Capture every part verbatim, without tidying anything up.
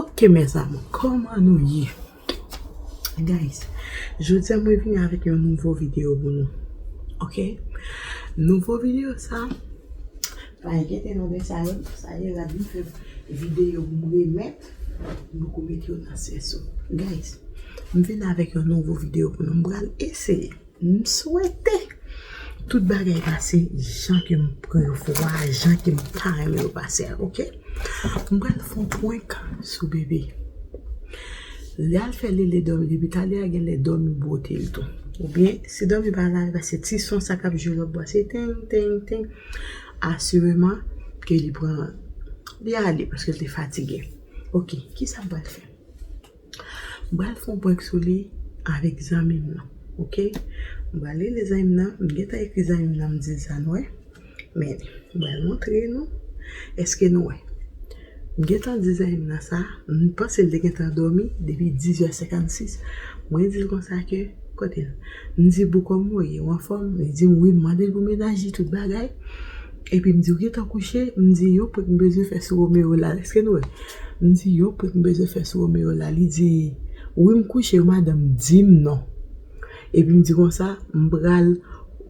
Ok, mes amours, kòman nou ye? Guys, jodi a mwen vini avèk yon nouvo videyo pou nou. Ok? Nouvo videyo sa, pa enkyete nou de sa yo. Sa ye, la m fè videyo pou m remèt, m poko mete yo nan sèso. Guys, m vini avèk yon nouvo videyo pou nou. M pral eseye. M swete tout bagay pase jan ke m prevwa, jan ke m ta renmen yo pase a, ok? M pral fè yon prank sou bebe. Li al fè Lele dòmi depi talè a, genlè dòmi bwote l tou. Oubyen, si dòmi pa la, pase ti son sa k ap jwe lòt bò, se teng, teng, teng. Asireman ke li pran, li ale paske l te fatige. Ok, kisa m pral fè? M pral fè yon prank sou li avèk zanmi m nan, ok? M pral rele zanmi m nan, m gentan ekri zanmi m nan, m di l sa nou wè. Men, m pral montre nou. Èske nou wè? M gentan di zanmi m nan sa, m panse l te gentan dòmi depi diz è senkannsis. Mwen di l konsa ke, kote l? M di, Boo, kòman w ye? Ou anfòm? Li di m wi, m mande l pou mennaj li, tout bagay. Epi m di, ou gentan kouche? M di, yon prank m bezwen fè sou Romeo la. Èske nou wè? M di, yon prank m bezwen fè sou Romeo la. Li di, wi, m kouche, madanm, di m non. Epi m di konsa, m pral,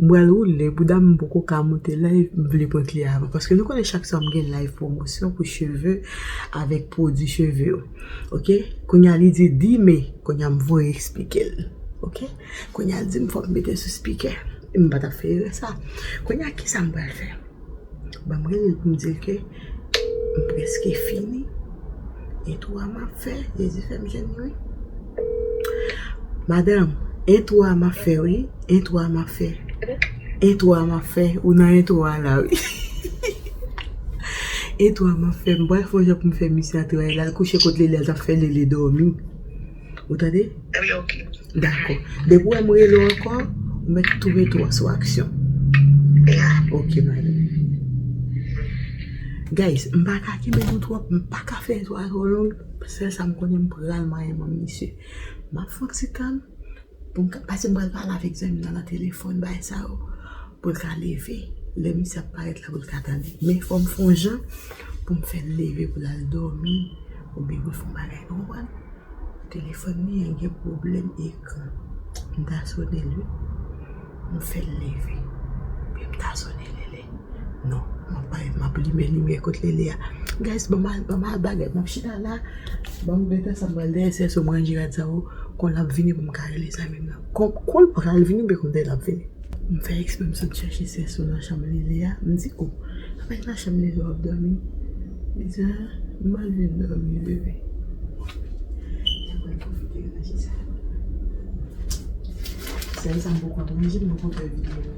m pral woule, bouda m poko ka moute live, m vle prank li avan. Paske nou konnen chak swa m gen live pwomosyon pou cheve avèk pwodui cheve yo. Ok? Kounye a li di, di men, kounye a m voye eksplike l. Ok? Kounye a l di m fòk m mete sou spikè. E m pa t ap fè erè sa. Kounye a, kisa m pral fè? Ban m rele l pou m di l ke m prèske fini. Entwo a m ap fè, Jezi fè m jwenn li, wi. Madanm, entwo a m ap fè, wi. Entwo a m ap fè. Entwo a m ap fè. Ou nan entwo a la, wi. Entwo a m ap fè. M pral fè yon jan pou m fè misye antre la. L al kouche kot Lele, l t ap fè Lele dòmi. Ou tande? Wi, ok. Dakò. Depi w wè m rele w ankò, ou mèt touve tou a sou aksyon. Ya. Ok, madam. Guys, m pa ka kenbe nou twòp, m pa ka fè istwa twò long. Sèl sa m konnen, m pral manyen manm misye. M ap fè yon ti tann pou m ka, paske m pral pale avèk zanmi m nan nan telefòn, bagay sa yo, pou l ka leve. Lè misye ap parèt la, pou l ka tande. Men fò m fè yon jan pou m fè l leve, pou l al dòmi, oubyen pou l fè yon bagay. Ou konprann? Telefòn li an gen pwoblèm ekran. M ta sonnen l, wi. M fè l leve. Epi m ta sonnen Lele. Non, m ap bay, m ap limen limyè kot Lele a. Guys, ban m al, ban m al bagay. M ap chita la. Ban m gentan sa m pral dèyè sèso m ranje rad sa yo. Kon l ap vini pou m ka rele zanmi m nan. Kon, kon l pral vini, oubyen kon lè l ap vini. M fè eksprè m sot chèche sèso nan chanm Lele a. M di, o, apa e nan chanm Lele w ap dòmi? Li di, a, m al vin dòmi, bebe. Mwen pral pwofite ranje sa. Sèl sa m poko ap ranje, m poko fè videyo.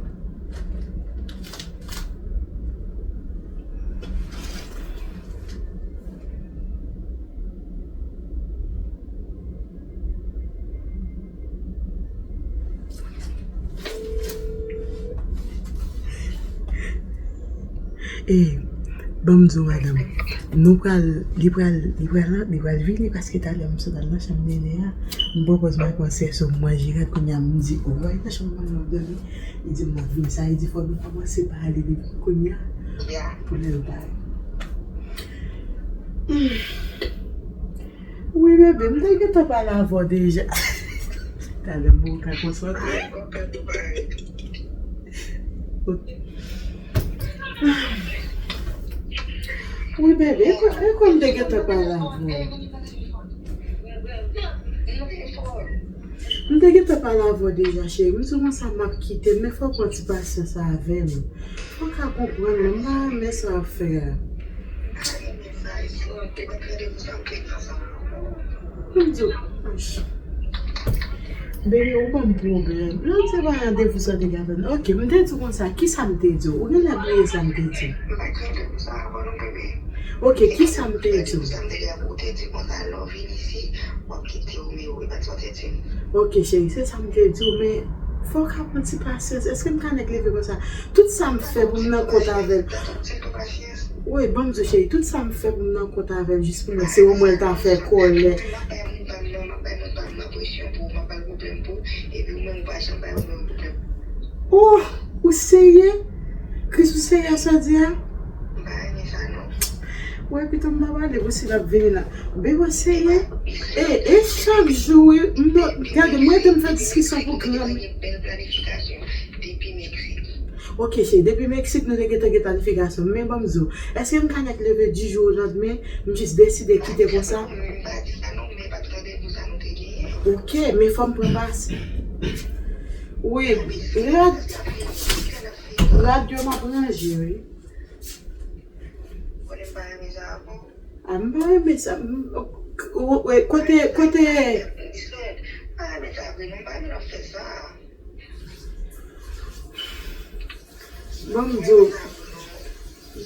E, ban m di w, madanm, nou pral, li pral, li pral, li pral vini paske talè m sot al nan chanm Lele a, m pran pòz m al pran sèso, m manje rad, kounye a m di, o, w al nan chanm mwen nan dòmi, li di m l ap vini, sa vle di fò nou kòmanse pale depi kounye a pou lè l pare. Wi, bebe, m te gentan pale avè w deja. Talè m poko ka konsantre. Wi, bebe, e kwè, e kwè m te gentan pale avè w. M te gentan pale avè w deja, cheri. M di w konsa m ap kite l, men fò w pran ti pasyans avè m. Fò w ka konprann mwen, m pa renmen sa w ap fè a. M di w, bebe, ou ban m pwoblèm. Non, se pa randevou sa w te gen avè m. Ok, m te di w konsa, kisa m te di w? Ou genlè bliye sa m te di w. Ok, kisa m te di w? Ok, cheri, se sa m te di w, men fò w ka pran ti pasyans. Èske m ka nèk leve konsa? Tout sa m fè pou m nan kont avè l. Wi, ban m di w, cheri, tout sa m fè pou m nan kont avè l, jis pou mwen, se ou mwen l ta fè kòlè. Oh, ou serye? Kris, ou serye sa w di a? Wè, pito m pa pale pou si l ap vini la. Bebe, seye. E, e chak jou, wi, m do-, gade, mwen te m fè diskisyon pou granm. Bèl planifikasyon depi Meksik. Ok, cheri, depi Meksik, nou te gentan gen planifikasyon. Men ban m di w, èske m ka nèk leve di jou o landmen, m jis deside kite konsa? M pa di sa non, men pa t randevou sa nou te genyen. Ok, men fò m pran pas. Wi, rad, rad yo m ap ranje, wi. Konnen m pa renmen sa avè w. A, m pa renmen sa. M, o, o, o, kote, kote. Listen, m pa renmen sa vre non, m pa renmen lè w fè sa. Ban m di w.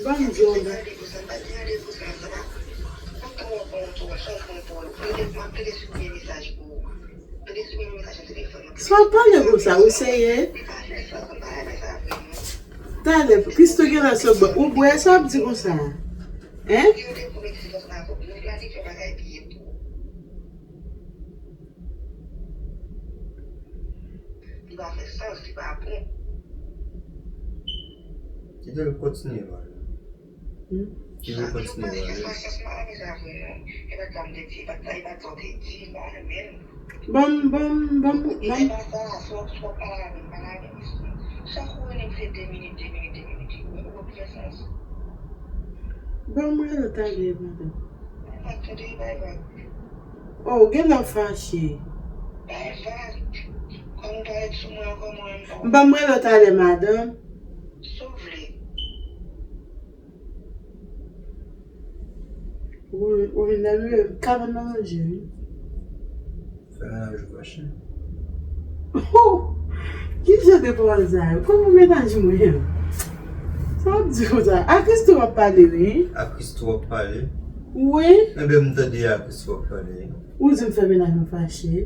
Ban m di w. M pa gen randevou sa, m pa gen randevou sa, sa pa. Kontan w ap ban w tou, w ap chanje pou w. Plede, m ap plede sipriye mesaj pou ou. Sa w ap pale konsa, ou serye? Talè, Christo gen lè sot bò. Ou bwè sa w ap di konsa? Hein? Kite l kontinye pale. Hmm? Ki vle kontinye pale. Ban m, ban m, ban m, ban m. Ban m rele w talè, madanm. Oh, gen lè w fache. Ban m rele w talè, madanm. Ou, ou vin nan mwen, kabann nan manje, wi. Fè mennaj ou fache. Ki jan de pawòl sa yo? Kòman mennaj mwen? Sa w ap di konsa? A Christo w ap pale, wi. A Christo w ap pale? Wi. Enben, m tande a Christo w ap pale. Ou di m fè mennaj mwen fache.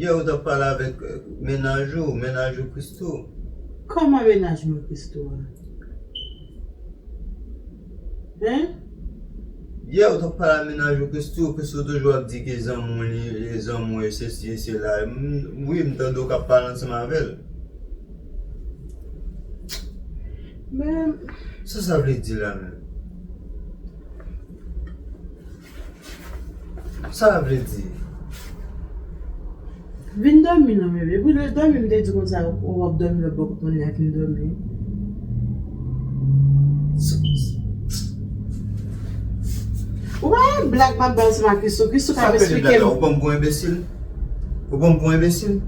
Yè, ou t ap pale avèk, eh, mennaj ou, mennaj ou Christo. Kòman mennaj mwen Christo a? Hein? Yè, ou t ap pale a mennaj ou Christo, Christo toujou ap di ke zanmi w li, zanmi w e sesi e sela. M, wi, m tande w k ap pale ansanm avè l. Men. Sa sa vle di la menm? Sa vle di? Vin dòmi non, bebe. Pou lè dòmi, m te di konsa, ou w ap dòmi lòt bò kote mwen a fin dòmi. Ou pa wè blag m ap bay ansanm ak Christo, Christo ka eksplike m. Ou pran m pou enbesil? Ou pran m pou enbesil?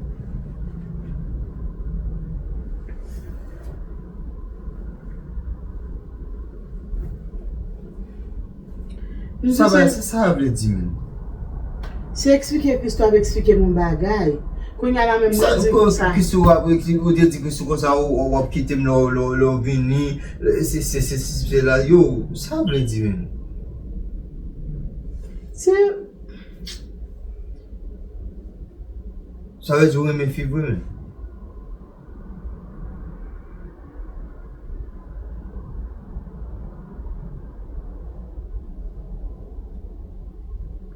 Sa va, sa, sa vle di menm? Se eksplike Christo ap eksplike m yon bagay. Kounye a la menm mwen di konsa. Christo ap, ou te di Christo konsa, ou, ou ap kite m lè w, lè w, lè w vini, se, se, se, se, se la, yo, sa vle di menm? Se Sa vle di ou renmen fi vre menm?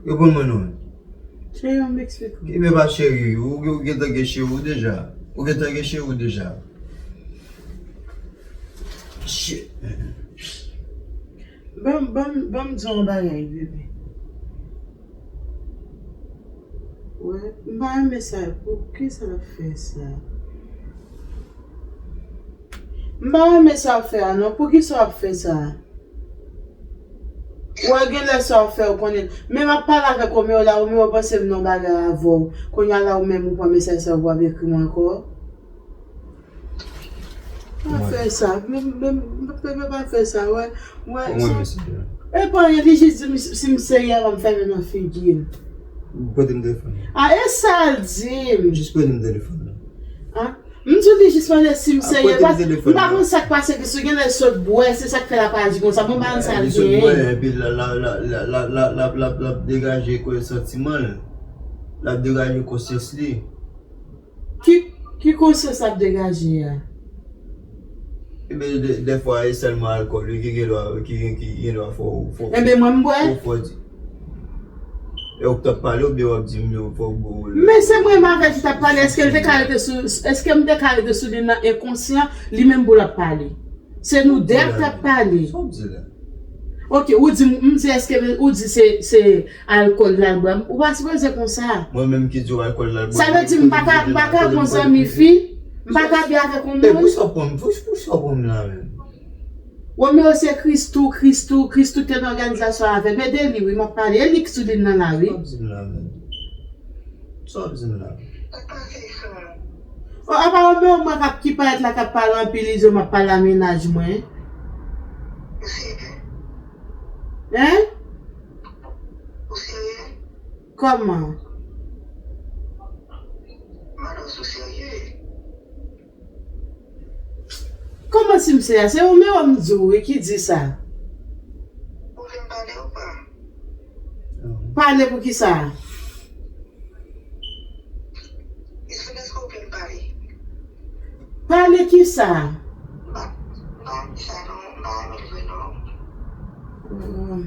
Reponn mwen non. Cheri, ann eksplike w. Ebyen pa cheri, ou, ou gentan gen cheri w deja. Ou gentan gen cheri w deja. Shit. Ban, ban, ban m di w yon bagay, bebe. Wè, m pa renmen sa. Poukisa w ap fè sa? M pa renmen sa w ap fè a non. Poukisa w ap fè sa? Wè, gen lè sa w ap fè, ou konnen. Men m ap pale avèk Romeo la, Romeo panse m nan yon bagay avè w. Kounye a la, ou menm, ou pran mesaj sa, ou ap ekri m ankò. Pa fè sa. Men, men, men pa fè sa, wè. Wè, e pa anyen, li jis di m si m serye, m fèmen nan figi l. Prete m telefòn nan. A, e sa l di m. Jis prete m telefòn nan. A, m di li jis mande si m serye. M pa konn sa k pase, ke si gen lè sot bwè, se sa k fè l ap aji konsa. Mwen pa konn sa l genyen. Epi l ap degaje santiman l. L ap degaje konsyans li. Ki, ki konsyans l ap degaje a? Ebyen, dè, dèfwa, e sèlman alkòl wi ki gen dwa, ki gen, ki gen dwa fè w, fè w, fè w fè w di. E ou k t ap pale oubyen w ap di m yo fè w gwo wòl? Men se mwen menm avè l ki t ap pale, èske l te ka rete sou, èske m te ka rete sou li nan enkonsyan, li menm pou l ap pale? Se nou de k t ap pale. Sa w ap di la? Ok, ou di m, m di èske ou di se, se alkòl l al bwè? Ou pa sipoze konsa. Mwen menm ki di w alkòl l al bwè. Sa vle di m pa ka, m pa ka pran zanmi fi, m pa ka byen avèk yon moun. E pou sa w pran m, pou, pou sa w pran m la menm? Romeo se Christoo, Christoo, Christoo te nan òganizasyon avè m. E de li wi m ap pale. E li k sou liy nan la wi. Sa w ap di m la menm? Sa w ap di m la? Sa k pase sa? O, apa Romeo mwen k ap ki parèt la k ap pale anpil, li di w m ap pale a mennaj mwen. Ou serye? Hein? Ou serye? Kòman? Malos, ou serye? Kòman si m serye? Se Romeo m di w wi ki di sa. Ou vle m pale ou pa? Pale pou ki sa? Islin, èske w vle m pale? Pale ki sa? M pa, m pa renmen sa non, m pa renmen l vre non. Hmm.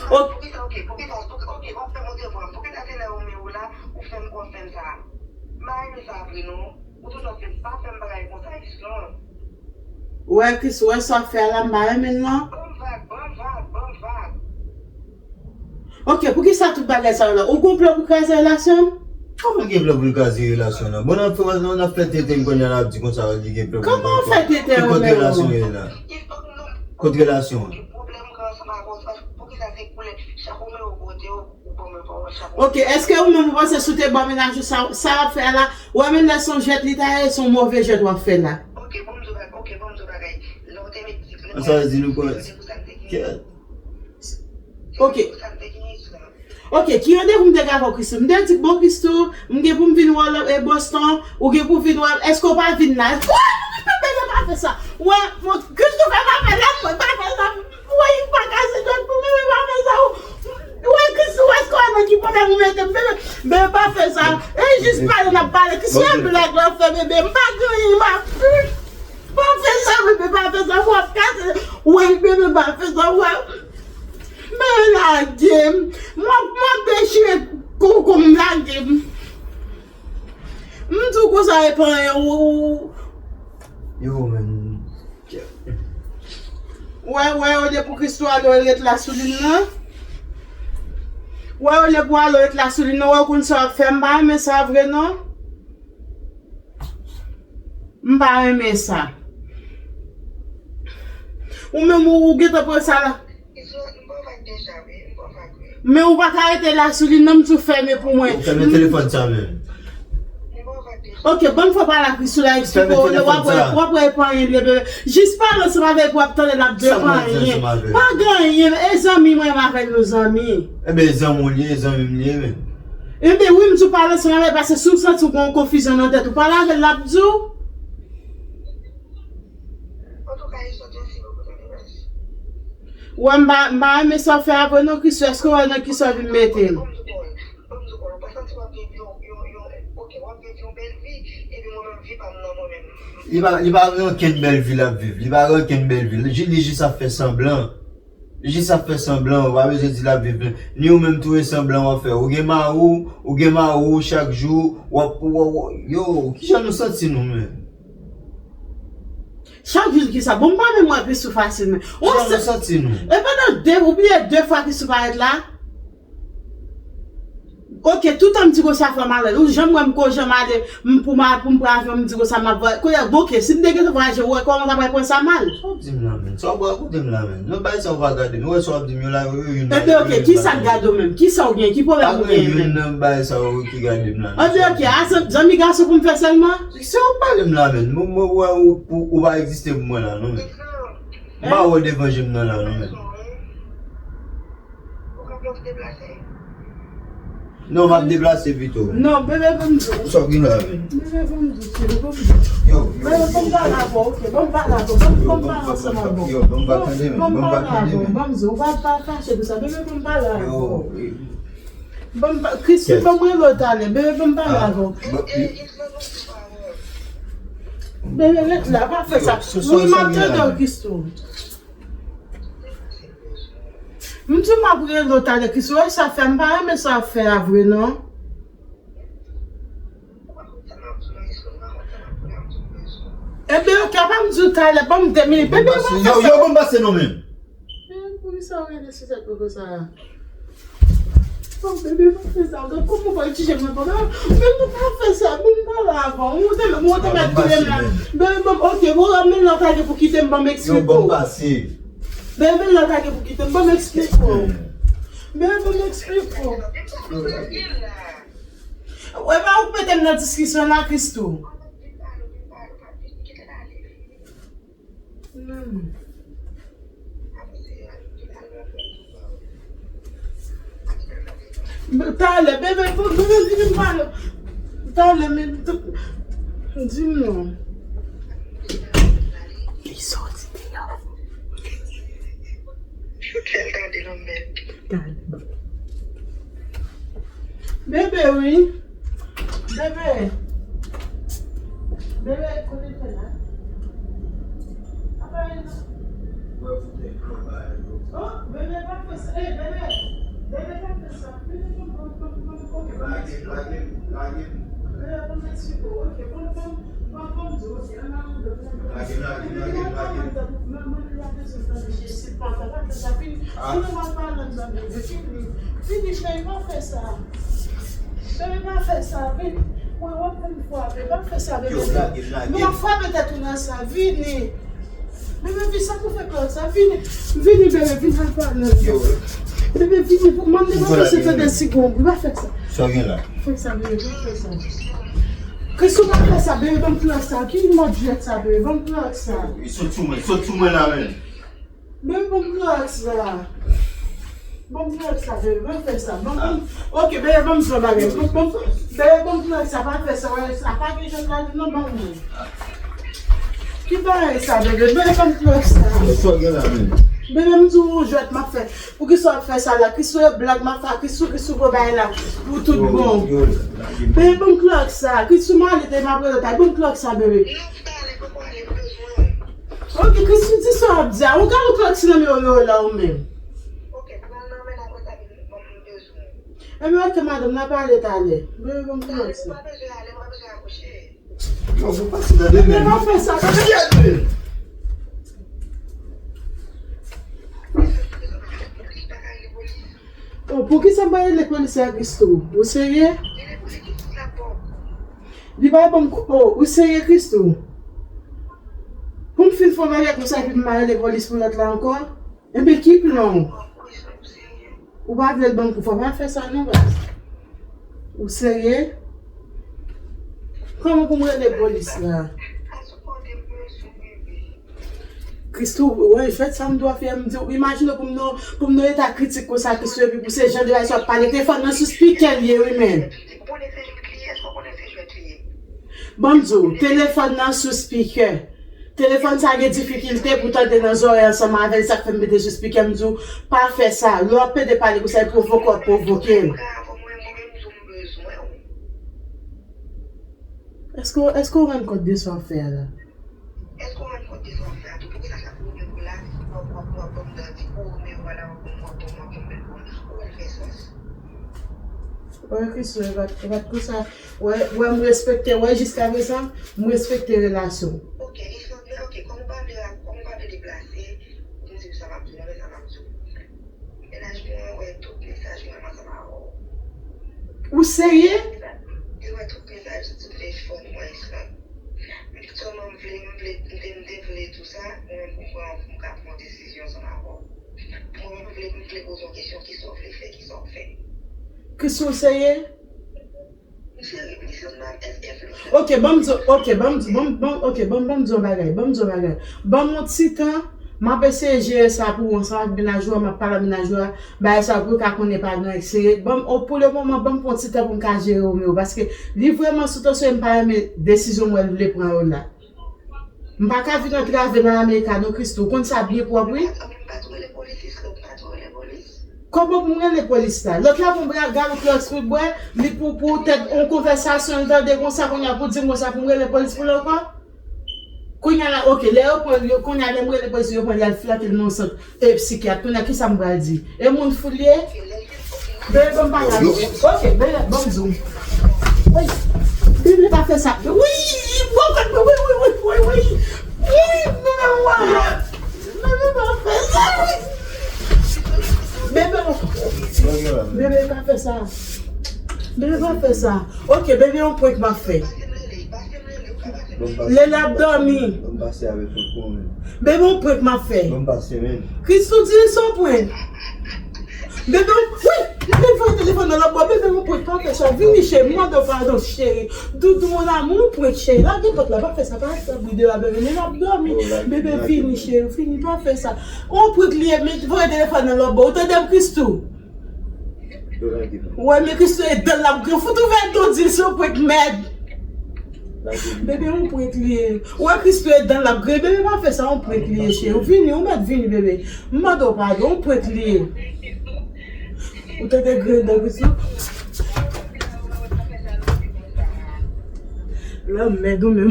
Non, ok. Poukisa, ok, poukisa, poukisa, ok, w ap fè m yon devwa, poukisa se lè Romeo la, ou fè m, w ap fè m sa? M pa renmen sa vre non. Ou toujou ap fè, pa fè m bagay konsa, Islin. Ou wè Christoo, wè sa w ap fè a la, m pa renmen l non. Ban m vag, ban m vag, ban m vag. Ok, poukisa tout bagay sa yo la? Ou gon plan pou kraze relasyon m? Kòman gen plan pou l kraze relasyon nan? Bon, n ap fè, n ap fè tenten kounye a, l ap di konsa li gen plan pou l kraze. Kòman w fè tenten, Romeo? Ki kot relasyon ye la? Kot relasyon an? Pwoblèm mwen ansanm avè w, se paske poukisa se koulè chak Romeo pote w, ou ban mwen pawòl chak Romeo. Ok, èske ou menm ou panse si w te ban mennaj ou sa, sa w ap fè a la, ou wè menm lè se yon jwèt li ta ye, se yon move jwèt w ap fè la? Ok, ban m di w bagay, ok, ban m di w bagay. Lè w te met dik nan... Sa vle di nou pran... Ok. Ok, ki randevou m te gen avè w, Christoo? M te di, bon, Christoo, m gen pou m vin wè w e Boston, ou gen pou vin wè, èske w pa vin la? Wè, bebe, pa fè sa. Wè, Christoo, fè pa fè la, mwen pa fè sa. Wè, pa kase dwèt pou bebe, pa fè sa. Wè, Christoo, èske w wè nan ki pwoblèm ou mete m, bebe? Bebe, pa fè sa. E jis pale n ap pale. Christoo, se blag l ap fè, bebe. M pa gen anyen, m ap... Pa fè sa, bebe, pa fè sa, w ap kase. Wè, bebe, pa fè sa, wè. Men lage m. M ap, m ap dechire koko m, lage m. M di w konsa e pa anyen, ou, ou. Yo, men. Wè, wè, olye pou Christoo ale, w ret la sou liy nan. Wè, olye pou ale, w ret la sou liy nan. Wè, w konn sa w ap fè, m pa renmen sa vre, non. M pa renmen sa. Ou menm ou, ou gentan pran sa la. Men ou pa ka rete la sou li non, m tou fèmen pou mwen. Ou fèmen telefòn sa menm. Ok, ban m fè pale ak Christoo la, eksplike w, w ap wè, w ap wè epa anyen li, bebe. Jis pale ansanm avè l pou w ap tande l ap di epa anyen. Pa gen anyen, e zanmi mwen, m avè l nou zanmi. Enben, e zanmi w li ye, e zanmi m li ye menm. Enben wi, m di w pale ansanm avè l, paske si w santi w gen yon konfizyon nan tèt ou, pale avè l, l ap di w. Antouka, e sòt janti pou kote li, mèsi. Wè, m pa, m pa renmen sa w fè a vre non, Christoo, èske w wè nan kisa w vin mete m? Ban m di w pawòl, ban m di w pawòl, ou pa santi w ap viv yon, yon, yon, ok, w ap viv yon bèl vi, epi mwen menm vi pa m nan mwen menm. Li pa, li pa gen okenn bèl vi l ap viv, li pa gen okenn bèl vi, li, li jis ap fè sanblan. Li jis ap fè sanblan, ou pa bezwen di l ap viv. Ni ou menm tou e sanblan w ap fè. Ou gen mari w, ou gen mari w chak jou, w ap, w, w, yo, kijan nou santi nou menm? Chak jou kisa? Bon, m pa menm wè Christoo fasil, men. Kijan nou santi nou? E pandan de, ou bliye de fwa Christoo parèt la? Ok, toutan m di konsa fè m alèz. Ou janm wè m ko janm ale, m pou m al, pou m pran avyon, m di konsa m ap vwayaje. Kounye a, bon, ok, si m te gentan vwayaje, ou wè kòman m ta pral pran sa mal? Sa w ap di m la menm? Sa w ap rakonte m la menm? Non, bagay sa w pa gade m. Ou wè sa w ap di m yo la, yo, yo, youn nan yo. Enben, ok, kisa k gade w menm? Kisa w gen? Ki pwoblèm ou genyen menm? Pa gen youn nan bagay sa yo ki gade m la menm. Enben, ok, a zan-, zanmi gason pou m fè sèlman? Se w pale m la menm. Mwen, mwen, ou, ou, ou pa egziste pou mwen la, non, menm. M pa wè w devan je m nan la, non, menm. Ou ka pè w deplase? Non, m ap deplase pito. Non, bebe, ban m di w. Sa w gen la menm? Bebe, ban m di w, cheri, ban m di w. Yo, yo, bebe, ban m pale avè w, ok? Ban m pale avè w. Ban m, ban m pale ansanm avè w. Yo, ban m pa tande menm. Ban m pale avè w. Ban m di w, ou pa, pa fache pou sa. Bebe, ban m pale avè w. Yo, yo. Ban m pa, Christoo, ban m rele w talè. Bebe, ban m pale avè w. Bebe, ret la, pa fè sa. Wi, m ap tande w, Christoo. M di w m ap rele w talè, Christoo, wè sa fè, m pa renmen sa w ap fè a vre, non. Enben, ok, apa m di w talè, ban m de minit. Bebe, ban m fè sa. Yo, yo, ban m pase non, menm. Sa w rele sou tèt mwen konsa a? Oh, bebe, pa fè sa. Gad kòman w pral tire mwen pandan. Bebe, pa fè sa. Bon, m pale avan. Ou te, ou te mèt kite m la. Bebe, bon, ok, bon, men lè w ta gen pou kite m, ban m eksplike w. Bebe, men lè w ta gen pou kite m, ban m eksplike w. Bebe, ban m eksplike w. Wè, pa ou k mete m nan diskisyon la, Christoo. Hmm. Talè, bebe, pou, bebe, vini m pale. Talè, men, di m non. Li soti deyò. Fè l tande nan mèt. Talè. Bebe, wi. Bebe. Bebe, kote fè la? Apa e la? Oh, bebe, pa fè sa. Ey, bebe. Bebe, pa fè sa. Bebe, pa, pa, pa, pa, ok, pa fè sa. Lage, lage, lage. Bebe, pa fè sa. Ok, pa, pa, pa, pa, ok. Lage, lage, lage, lage. Fini, fini, cheri, pa fè sa. Bebe, pa fè sa, vini. Mwen, w ap pran fwa, bebe, pa fè sa, bebe. Yo, lage, lage. Mwen, w ap frape tèt ou nan sa, vini. Bebe, vini, sa pou fè kò sa, vini. Vini, bebe, vini, al pale. Yo. Bebe, vini, pou mande pa fè sa, tande sigon, pa fè sa. Sa w gen la? Fè sa, bebe, pa fè sa. Christoo, pa fè sa, bebe, ban m klòch sa. Ki mòd jwèt sa, bebe? Ban m klòch sa. Sot sou mwen, sot sou mwen la menm. Bebe, ban m klòch sa. Ban m klòch sa, bebe, ban m fè sa. Ban m, ok, bebe, ban m di w yon bagay. Ban, ban, bebe, ban m klòch sa, pa fè sa, wè, sa pa gen jwèt la, non, ban mwen. Ki bagay sa, bebe? Bebe, ban m klòch sa. Sa w gen la menm? Bebe, m di w yon jwèt m ap fè. Poukisa w ap fè sa la? Christoo, e blag m ap fè a Christoo, Christoo, gwo bagay la. Pou tout bon. Bebe, ban m klòch sa. Christoo, m ale, te m ap rele w, ta, ban m klòch sa, bebe. Ok, Christoo, di sa w ap di a. Ou ka ou klòch si nan men w la ou menm. Ebyen, ok, madanm, n a pale talè. Bebe, ban m klòch sa. Yo, pou pase nan demen. Bebe, pa fè sa, bebe. Oh, poukisa m pa rele polis la, Christoo? Ou serye? Li pa ban m kou, oh, ou serye, Christoo? Pou m fin fè yon bagay konsa, epi m pa rele polis pou lòt la ankò? Enben, ki plan w? Ou pa vle l ban m kou, fò pa fè sa non, baz. Ou serye? Kòman pou m rele polis la? Christoo, wè, jwèt sa m dwe fè, m di w, imajine pou m nan, pou m nan eta kritik konsa, Christoo, epi pou se jan de bagay sa w ap pale, telefòn nan sou spikè l ye, wi, menn. Ban m di w, telefòn nan sou spikè. Telefòn sa gen difikilte pou tande nan zòrèy ansanm avè l, sa k fè m mete sou spikè, m di w, pa fè sa. Lè w ap pede pale konsa, e pwovoke w ap pwovoke l. Èske, èske w rann kont de sa w ap fè a la? Èske w rann kont de sa w ap fè a tou? Poukisa chak moun gen pou la, w ap, w ap, w ap ban m danti, o, men vwala, w ap ban m, w ap ban m, w ap ban m, bèl bon, ou wè l fè sans. Wè, Christoo, e pa t, e pa t konsa. Wè, wè, m respekte, wè, jiska prezan, m respekte relasyon w. Ok, Islande, men ok, kòm ou pa vle, kòm ou pa vle deplase, ou di m sa m ap di w, non, men sa m ap di w. Mennaj mwen wè tout mesaj mwen ansanm avè w. Ou serye? Li wè tout mesaj sou telefòn mwen, Islande. Sèlman m vle, m vle, m te, m te vle tou sa, mwen menm pou m pran, pou m ka pran yon desizyon ansanm avè w. Mwen menm m vle, m vle poze yon kesyon, kisa w vle fè, kisa w fè? Christoo, ou serye? Ok, ban m di, ok, ban m di, ban m, ban, ok, ban, ban m di yon bagay, ban m di yon bagay. Ban m yon ti tan, m ap eseye jere sa pou ou ansanm ak mennaj ou a, m ap pale ak mennaj ou a, bagay sa pou yo ka konnen pa gen anyen serye. Ban m, o, pou le moman, ban m pran yon ti tan pou m ka jere Romeo, paske li vrèman sou tansyon e m pa renmen desizyon m wè l vle pran yo la. M pa ka vin antrave nan America non, Christoo. Ou konn sa byen pwòp, wi. Kòman pou m rele polis la? Lòt la pou m bra-, gade klòks pou l bwè, li pou, pou tèt yon konvèsasyon l tande konsa, kounye a pou di m konsa pou m rele polis pou l ankò? Kounye a la, ok, lè yo pran l, yo, kounye a lè m rele polis, yo pran l, y al flanke l nan yon sant, e, psikyat. Kounye a, kisa m pral di? E moun fou l ye? Bebe, ban m pale avè w. Ok, bebe, ban m di w. Wi. Bebe, pa fè sa. Wi, wi, wi, wi, wi, wi. Wi, bebe, mwen. Bebe, pa fè sa, wi. Bebe, pa fè sa. Bebe, pa fè sa. Ok, bebe, yon prank m ap fè. Lè l ap dòmi. Ban m pase avèk ou pou mwen. Bebe, yon prank m ap fè. Ban m pase, men. Christoo di l se yon prank. Bebe, wi, bebe, voye telefòn nan lòt bò. Bebe, yon prank, pa fè sa. Vini, cheri, m mande w padon, cheri. Doudou, mon amour, yon prank, cheri. Lage pòt la, pa fè sa, pa fè sa, bri de la, bebe. Lè l ap dòmi. Bebe, vini, cheri, vini, pa fè sa. Yon prank li ye, men voye telefòn nan lòt bò. Ou tande m, Christoo? Wè, men Christoo e dan l ap grenn. Fout ouvè do di l se yon prank mèd. Bebe, yon prank li ye. Wè, Christoo e dan l ap grenn. Bebe, pa fè sa, yon prank li ye, cheri. Ou vini, ou mèt vini, bebe. M mande w padon, yon prank li ye. Ou tande grenn dan Christoo? Lanmèd ou menm.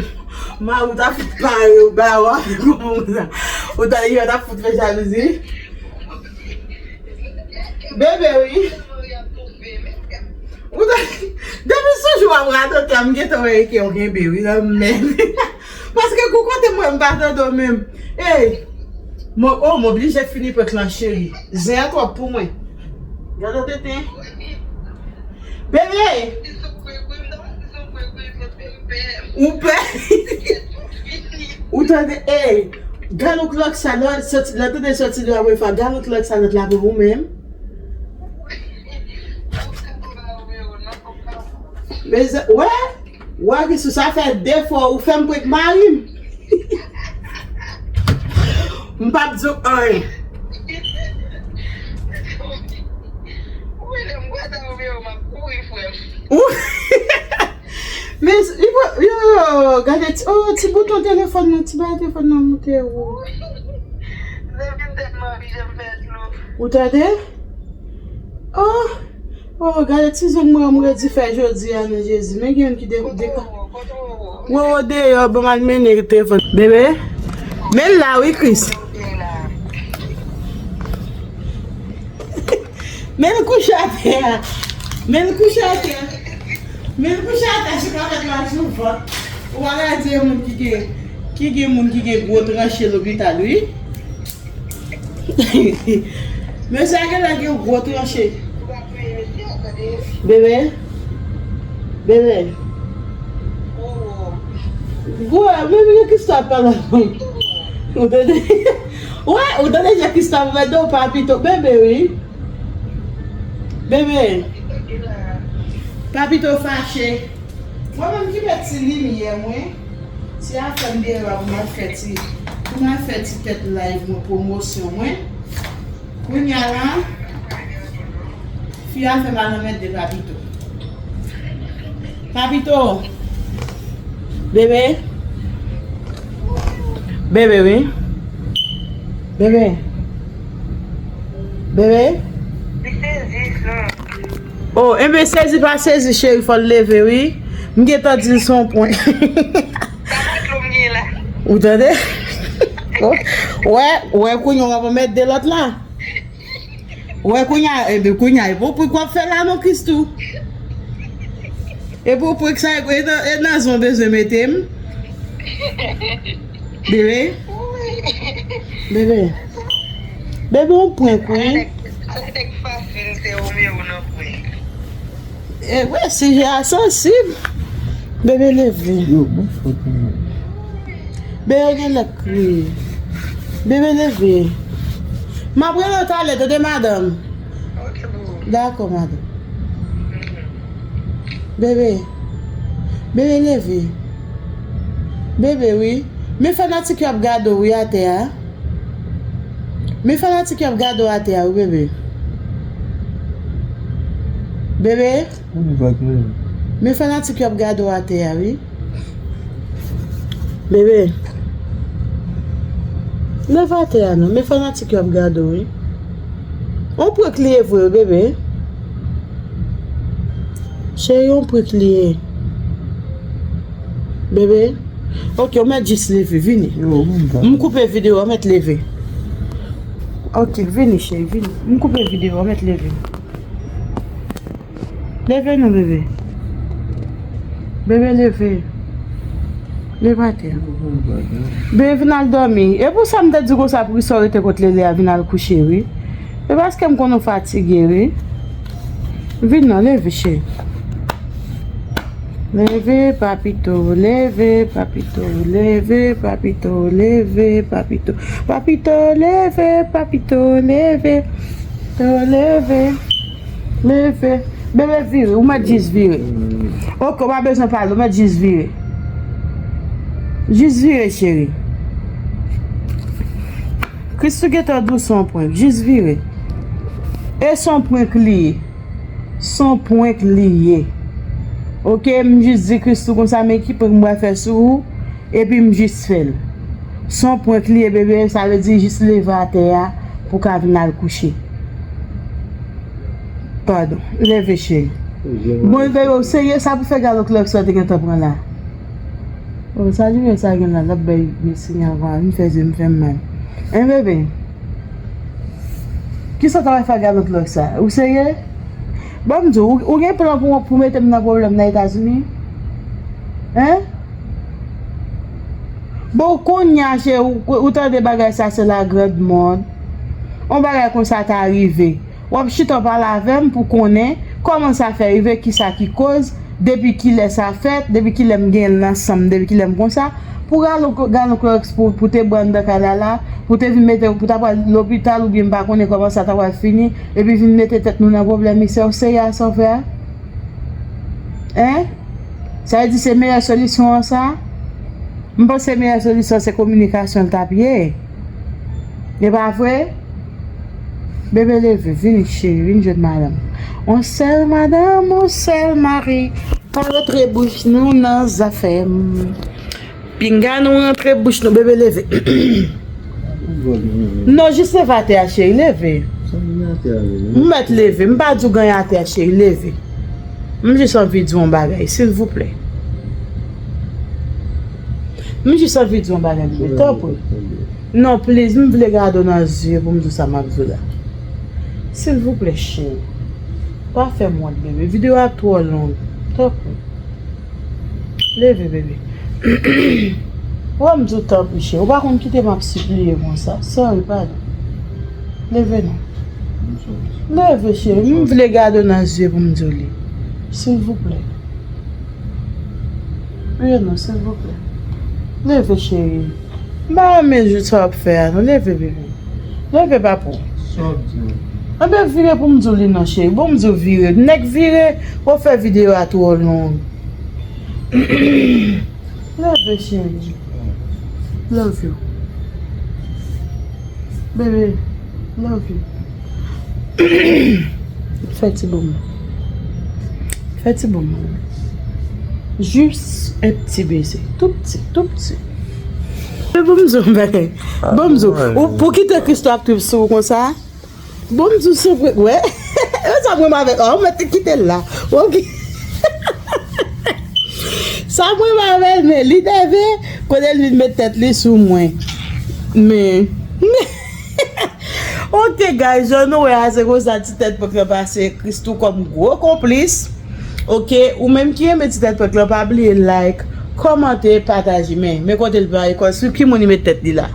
Mari w ta fout pare w ba w avèk yon moun sa. Ou tande yo ta fout fè jalouzi. Bebe, wi. Ou ta, depi sou jou w ap radote a, m gentan wè ke w genbe, wi, lanmèd. Paske kou kote mwen, m pa tande w menm. Ey! Mwen, oh, m oblije fini prank lan, cheri. Zen an twòp pou mwen. Gade tenten. Bebe! Ou pè? Ou tande, ey, gade yon klòk sa, lè w soti, lè w tande soti de la premye fwa, gade yon klòk sa, lòt la pou ou menm. Mezanmi, wè, wè, Christoo, sa fè de fwa ou fè m prank mari m. M p ap di w anyen. Wi, lè m wè sa, ou vye, m ap kouri, frè m. Ou- Men, li pa, yo, yo, gade ti, oh, ti bouton telefòn nan, ti bagay telefòn nan moute, oh. Zanmi m tèlman riche, m fè dlo. Ou tande? Oh, oh, gade ti zong mwen, mwen di fè jodi a, non, Jezi. Men gen youn ki de, de, Wowo deyò, ban m al mennen telefòn. Bebe, men l la, wi, Chris. Men l kouche atè a. Men l kouche atè a. Men l kouche atè a, se pa fèt la sou vant. Ou pa ka di e moun ki gen, ki gen moun ki gen gwo tranche lopital, wi. Men sa gen la gen gwo tranche. Bebe. Bebe. Gwo, men bebe Christoo ap pale. Ou tande? Wè, ou tande jan Christoo ap mande w papito. Bebe, wi. Bebe. Papito fache. Mwen menm ki met ti limyè mwen. Ti afè m deyò a pou m al fè ti, pou m al fè ti tèt live mwen, pwomosyon mwen. Kounye a la, fi a fè m al anmède Papito. Papito! Bebe! Bebe, wi. Bebe! Bebe! Li sezi, sa. Oh, enben sezi pa sezi, cheri, fò l leve, wi. M gentan di l se yon prank. Sa pa dlo m gen la. Ou tande? Wè, wè, kounye a w ap anmède lòt la. Wè, kounye a, enben, kounye a, e pou prank w ap fè la, non, Christoo. E pou prank sa, e nan, e nan zon bezwen mete m. Bebe? Bebe. Bebe, yon prank, wi. Ala nèg, ala nèg fasil, se Romeo nan prank. E, wè, sijè a sansib. Bebe, leve. Yo, bon fòt mwen. Bebe, gen lè k kriye. Bebe, leve. M ap rele w talè, tande, madanm? Ok, boo. Dakò, madanm. Bebe. Bebe, leve. Bebe, wi. Men fanatik yo ap gade w, wi, atè a. Men fanatik yo ap gade w atè a, wi, bebe. Bebe. Men fanatik yo ap gade w atè a, wi. Bebe. Leve atè a, non. Men fanatik yo ap gade w, wi. Yon prank li ye vre, wi, bebe. Cheri, yon prank li ye. Bebe. Ok, ou mèt jis leve, vini. M koupe videyo a, ou mèt leve. Ok, vini, cheri, vini. M koupe videyo a, ou mèt leve. Leve non, bebe. Bebe, leve. Leve atè. Bebe, vin al dòmi. E pou sa m te di konsa pou Christoo rete kot Lele a, vin al kouche, wi. E paske m konnen w fatige, wi. Vin non, leve, cheri. Leve, papito, leve, papito, leve, papito, leve, papito. Papito, leve, papito, leve. Papito, leve. Leve. Bebe, vire. Ou mèt jis vire. Ok, ou pa bezwen pale, ou mèt jis vire. Jis vire, cheri. Christoo gentan di w se yon prank. Jis vire. E se yon prank li ye. Se yon prank li ye. Ok, m jis di Christoo konsa, men ki prank m pral fè sou ou, epi m jis fè l. Se yon prank li ye, bebe, sa vle di jis leve atè a pou w ka vin al kouche. Padon, leve, cheri. Bon, bebe, w serye, sa pou fè galon Klòks sa w te gentan pran la? Oh, sa limyè sa gen la, l ap bay de sinyal konsa, vin fè zye m fè m mal. Hein, bebe? Kisa w ta pral fè ak galon Klòks sa? Ou serye? Ban m di w, ou, ou gen plan pou, pou mete m nan pwoblèm nan Etazini? Hein? Bon, kounye a, cheri, ou, ou tande bagay sa, se la grand monde. Yon bagay konsa ta rive. W ap chita w pale avè m pou konnen kòman sa fè rive, kisa ki koz, depi kilè sa fèt, depi kilè m gen l nan san m, depi kilè m konsa, pou galon, galon Klòks pou, pou te bwè anndan kay la la, pou te vin mete, pou ta pral lopital oubyen m pa konnen kòman sa ta pral fini, epi vin mete tèt nou nan pwoblèm, mesye, w serye a sa w fè a? Hein? Sa vle di se meyè solisyon an sa? M panse meyè solisyon se kominikasyon l t ap ye. E pa vre? Bebe leve, vini cheri, vin jwenn madanm. On sèl madanm, on sèl mari. Pa rantre bouch nou nan zafè m. Pinga nou rantre bouch nou, bebe leve. Non, jis leve atè a, cheri, leve. M mèt leve, m pa di w ganyan atè a, cheri, leve. M jis anvi di w yon bagay, silvouplè. M jis anvi di w yon bagay, bebe, tanpri. Non, please, m vle gade w nan zye pou m di w sa m ap di w la. Silvouplè, cheri. Pa fè m wont, bebe. Videyo a twò long. Tanpri. Leve, bebe. Wè m di w tanpri, cheri. Ou pa konn kite m ap sipliye konsa. Sorry, padon. Leve non. Leve, cheri. M vle gade w nan zye pou m di w li. Silvouplè. Wi non, silvouplè. Leve, cheri. M pa renmen jou sa w ap fè a, non. Leve, bebe. Leve, papou. Sa w ap di? Anben, vire pou m di w li non, cheri. Bon, m di w vire. Nèk vire, w ap fè videyo a twò long. Leve, cheri. Love you. Bebe, love you. Fè ti bonm. Fè ti bonm. Jis yon ti beze. Tou pti, tou pti. Bon m di w yon bagay. Bon m di w, ou pou kite Christoo ap trip sou ou konsa? Bon m di w se vre, wè. E sa mwen m avè l. Oh, mwen te kite l la. Ok. Sa mwen m avè l, men li nève, kote l vin met tèt li sou mwen. Men. Ok, guys, jan nou wè a, se konsa ti tèt prank lan pase, Christoo kòm gwo konplis. Ok, ou menm ki renmen ti tèt prank lan, pa bliye like, kòmante, pataje, men, men kote l pa ekò, sou ki moun li met tèt li la?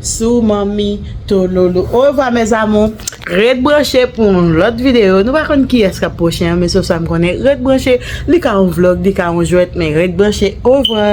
Sou manmi tololo. Orevwa, mes amours. Ret branche pou yon lòt videyo. Nou pa konn kiyès k ap pwochen an, men se sa m konnen. Ret branche, li ka yon vlog, li ka yon jwèt, men ret branche. Orevwa.